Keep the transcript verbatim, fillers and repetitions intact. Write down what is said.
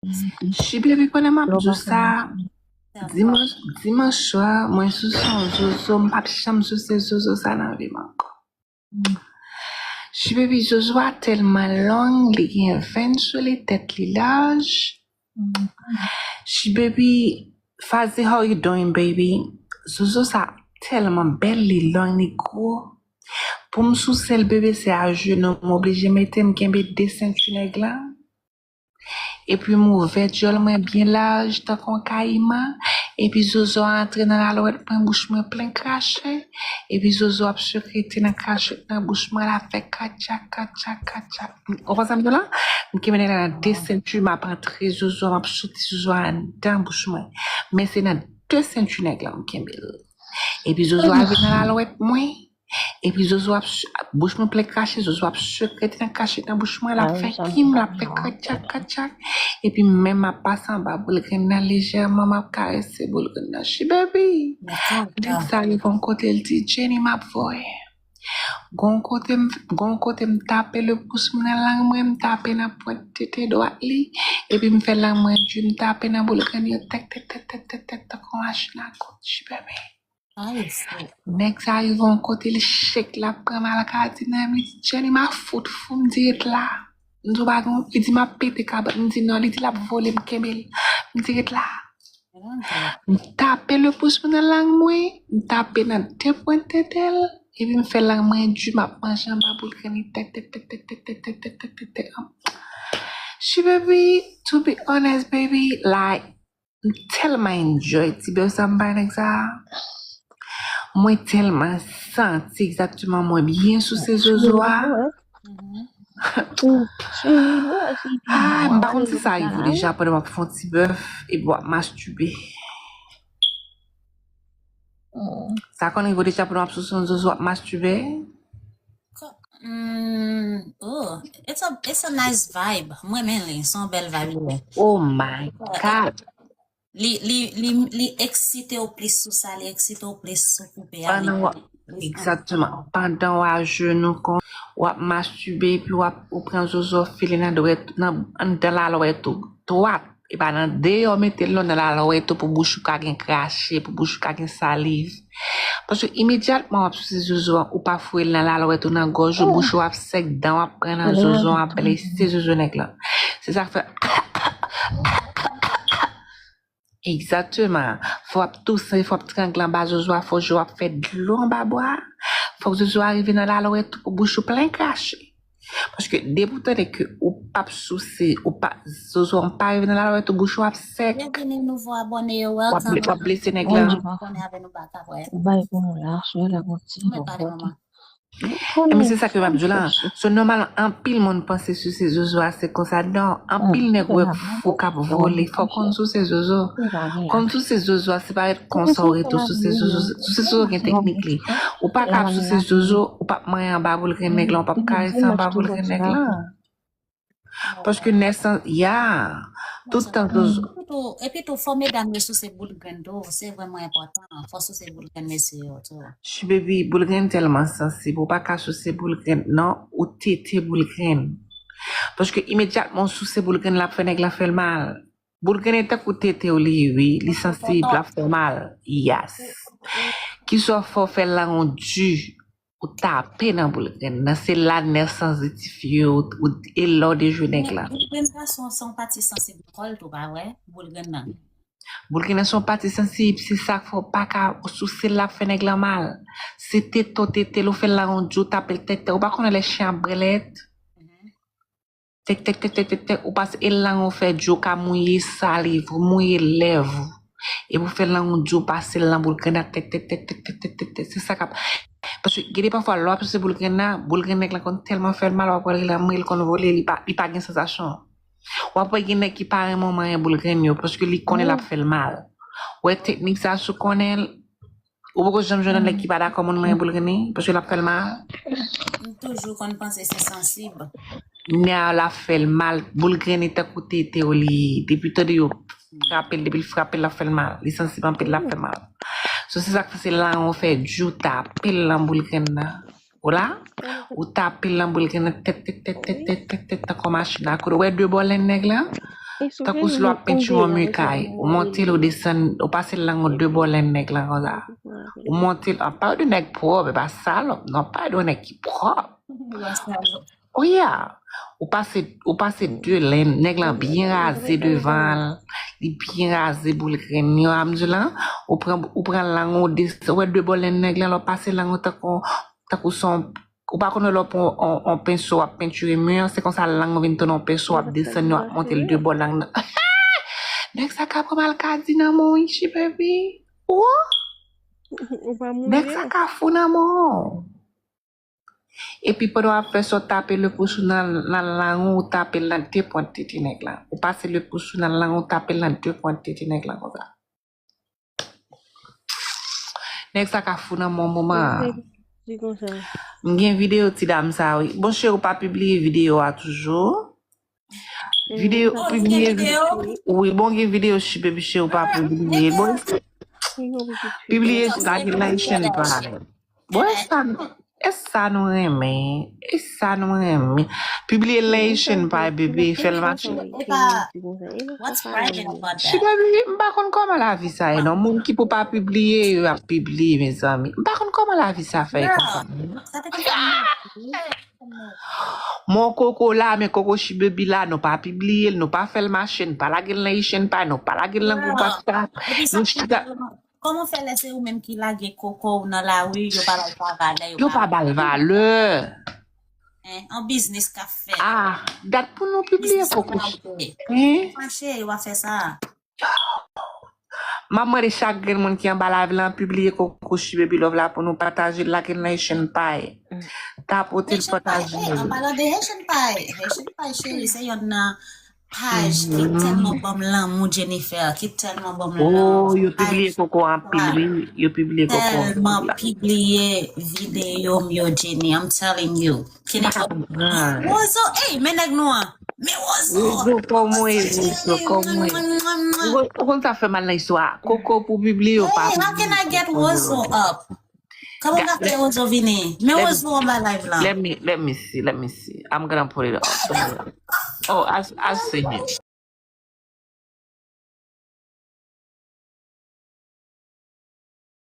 Chibebi, pandan m ap di w sa, dimanch, dimanch swa, mwen souse yon zozo, m p ap janm souse zozo sa nan vi m ankò. Chibebi, zozo a tèlman long, li gen venn sou li, tèt li laj. Chibebi, Fazi, how you doing, baby? Zozo sa tèlman bèl, li long, li gwo. Pou m souse l, bebe, se ajenou m oblije mete, m kenbe de senti nèg la. Epi m ouvè dyòl mwen byen laj, tankou yon kayiman. Epi zozo a antre nan lalwèt mwen, bouch mwen plen krache. Epi zozo ap sekrete nan krachèt nan bouch mwen, l ap fè katchak, katchak, katchak. Ou konprann sa m di w la? M kenbe nèg la nan de senti, m ap antre zozo a, m ap soti zozo a anndan bouch mwen. Men se nan de senti nèg la m kenbe l. Epi zozo a rive nan lalwèt mwen. Epi zozo ap, bouch mwen plen krache, zozo ap sekrete nan krachèt nan bouch mwen, l ap fè kim, l ap fè katchak, katchak. Epi menm m ap pase anba boul grenn nan lejèman, m ap karese boul grenn nan. Chibebi! Nèg sa rive yon kote, l di, Jenny, m ap voye. Gon kote m, gon kote m tape le pous mwen nan lang mwen, m tape nan pwent tete dwat li, epi m fè lang mwen di, m tape nan boul grenn yo, tèk, tèk, tèk, tèk, tèk, tèk, tankou machin a koud, Chibebi. Nèg sa rive yon kote, li chek, l ap pran m al kazi nan, li di, Jenny, m a fout fou, m di, ret la. M di, w pa gen, li di, m ap pete kabrit, m di, non, li di, l ap vole, m kenbe l. M di, ret la. M tape le pous mwen nan lang mwen, m tape nan de pwent tete l, epi m fè lang mwen di, m ap manje anba boul grenn li, tèk, tèk, tèk. Chibebi, to be honest, baby, like, m tèlman enjoy ti bèf sa m bay nèg sa. Mwen tèlman santi egzakteman mwen byen sou se zozo a. Ah, m pa konn si sa rive w deja pandan w ap fè yon ti bèf epi w ap mastibe. Sa konn rive w deja pandan w ap sou se yon zozo w ap mastibe? Mm, oh, it's a, it's a nice vibe. Mwen renmen li, se yon bèl vibe li ye. Oh my God. Li, li, li, li eksite w plis sou sa, li eksite w plis sou koupe a. Pandan w ap, egzakteman. Pandan w ajenou kon, w ap mastibe, epi w ap, ou pran zozo, w file nan dwèt, nan, anndan lalwèt ou dwat. E pa nan deyò mete l non, nan lalwèt ou pou bouch ou ka gen krache, pou bouch ou ka gen saliv. Paske imedyatman w ap souse zozo an, ou pa foure l nan lalwèt ou, nan gòj ou, bouch ou ap sèk, dan w ap pran nan zozo an, ap blese zozo nèg lan. Se sa k fè. Egzakteman. Fò w ap touse, fò w ap trangle anba zozo a, fò je w ap fè dlo anba bwa. Fòk zozo a rive nan lalwèt ou pou bouch ou plen krache. Paske depi w tande ke ou p ap souse, ou pa, zozo an pa rive nan lalwèt ou, bouch ou ap sèk. Byenvini nouvo abòne yo, welcome. W ap blese nèg lan. Abòne avè nou back apre. Ou bay pou nou la, sou la gon ti. Mwen pale manman. Ebyen se sa ke m ap di w la. So nòmalman anpil moun panse souse zozo a se konsa. Non, anpil nèg wè fou k ap vole. Fò w konn souse zozo. Konn souse zozo a se pa ret konsa w ret ou souse zozo. Souse zozo gen teknik li. Ou pa ka ap souse zozo, ou p ap manyen anba boul grenn nèg lan, ou p ap karese anba boul grenn nèg lan. Paske nèsans, ya, tout tan zozo. Epi tou, fò medam yo souse boul grenn tou, se vrèman enpòtan. Fò souse boul grenn mesye yo tou. Chibebi, boul grenn tèlman sansib, ou pa ka souse boul grenn non, ou tete boul grenn. Paske imedyatman w souse boul grenn, l ap fè nèg lan fè l mal. Boul grenn e tankou tete w li ye wi, li sansib, l ap fè w mal. Yes. Kisa w fè w fè l la yon di, ou tape nan boul grenn nan, se la nèf sanzitif yo, ou, e lè w dejwe nèg la. Boul grenn sa se yon, se yon pati sansib nan kò l tou, pa vre? Boul grenn nan. Boul grenn nan se yon pati sansib, se sa k fè w pa ka souse l, l ap fè nèg lan mal. Se tete w tete l, ou fè l la yon di, ou tape l tètè, ou pa konnen lè chen ap brèlèt? Tèk tèk tèk tèk tèk tèk, ou pase e lang ou fè di, ou ka mouye saliv ou, mouye lèv ou. Epi ou fè lang ou di, ou pase l nan boul grenn nan tèk tèk tèk tèk tèk tèk tèk tèk. Se sa k ap, paske gen de pafwa lè w ap souse boul grenn nan, boul grenn nèg lan konn tèlman fè l mal, w ap wè l lanmri l konn vole, li pa, li pa gen sansasyon. W ap wè gen nèg ki pa renmen w manyen boul grenn yo, paske li konnen l ap fè l mal. Ou wè teknik sa, si w konnen l, Ou poko janm jwenn yon nèg ki pa dakò moun manyen boul grenn li, paske l ap fè l mal? M toujou konn panse se sansib. Nè a l ap fè l mal, boul grenn li tankou tete w li ye. Depi w tande yo frape l, depi l frape l, l ap fè l mal. Li sansib anpil, l ap fè mal. So, se sa k fè se la w fè di w tape l nan boul grenn nan. Ou la? Ou tape l nan boul grenn nan, tèt, tèt, tèt, tèt, tèt, tèt, tèt, tankou machin a koud. Ou wè de bò lenn nèg lan? Tankou si w ap pentire yon mi kay, ou monte l, ou desann, ou pase lang ou de bò lenn nèg lan konsa. Ou monte l, an pa de nèg pwòp, e pa salòp, non, pa de nèg ki pwòp. Oh yeah. Ou pase, ou pase de lenn, nèg lan byen raze devan l, li byen raze boul grenn li, an m di w lan, ou pran, ou pran lang ou, ou desann, ou wè de bò lenn nèg lan, lè w pase lang ou tankou, tankou se yon Ou pa konn lè w pran yon, yon penso w ap pentire mi an, se konsa lang ou vin tounen yon penso w ap desann, w ap monte l de bò lang nan. Nèg sa ka pran maladi nan men w, wi, baby. Ou? Nèg sa ka fou nan men w. Epi pandan w ap fè sa, w tape le pouce ou nan, nan lang ou, ou tape l nan de pwent tete nèg lan. Ou pase le pouce ou nan lang ou, ou tape l nan de pwent tete nèg lan konsa. Nèg sa ka fou nan men w moman an. M gen videyo ti dam sa, wi. Bon, cheri, ou pa pibliye videyo a toujou? Videyo, pibliye videyo? Wi, bon, gen videyo, cheri, baby, cheri, ou pa pibliye. Bon, pibliye, lage l nan chaîne pa. Bon, e sa, e sa nou renmen. E sa nou renmen. Pibliye l nan chaîne pa, bebe, fè l mache. Epa, what's private about that? Chita, bebe, m pa konn kòman lavi sa ye, non. Moun ki pou pa pibliye, yo ap pibliye, mezanmi. M pa konn kòman lavi sa fè konsa. Girl, sa te fè m mal. Mon koko la, men koko Chibebi la, nou pa pibliye l, nou pa fè l mache, nou pa lage l nan ichen pa, nou pa lage l nan gwoup WhatsApp. Epi sa nou chita. Kòman w fè lè se ou menm ki lage koko w nan lari, yo pa ba l pa valè, yo pa ba l valè? An biznis k ap fèt. Ah, dat pou nou pibliye koko. Biznis malgre. Fache, yo pa fè sa. M ap mande chak grenn moun ki anba live lan, pibliye koko Chibebi Love la pou nou pataje l, lage l nan Haitian Pie. Tapote l, pataje l. An palan de Haitian Pie, Haitian Pie, cheri, se yonn nan paj ki tèlman ban m lanmou, Jennifer, ki tèlman ban m lanmou. Oh, yo pibliye koko anpil, wi. Yo pibliye koko anpil. Tèlman pibliye videyo m yo, Jenny, I'm telling you. Kenny Wozo, ey, men nèg nou an. Men Wozo. Wozo, kòman w ye, Wozo, kòman w ye? Ou konn sa fè mal nan istwa. Koko pou pibliye yo pa pibliye. How can I get Wozo up? Kòman m ka fè Wozo vini? Men Wozo anba live lan. Let me, let me see, let me see. I'm gonna put it up. Oh, I, I see him.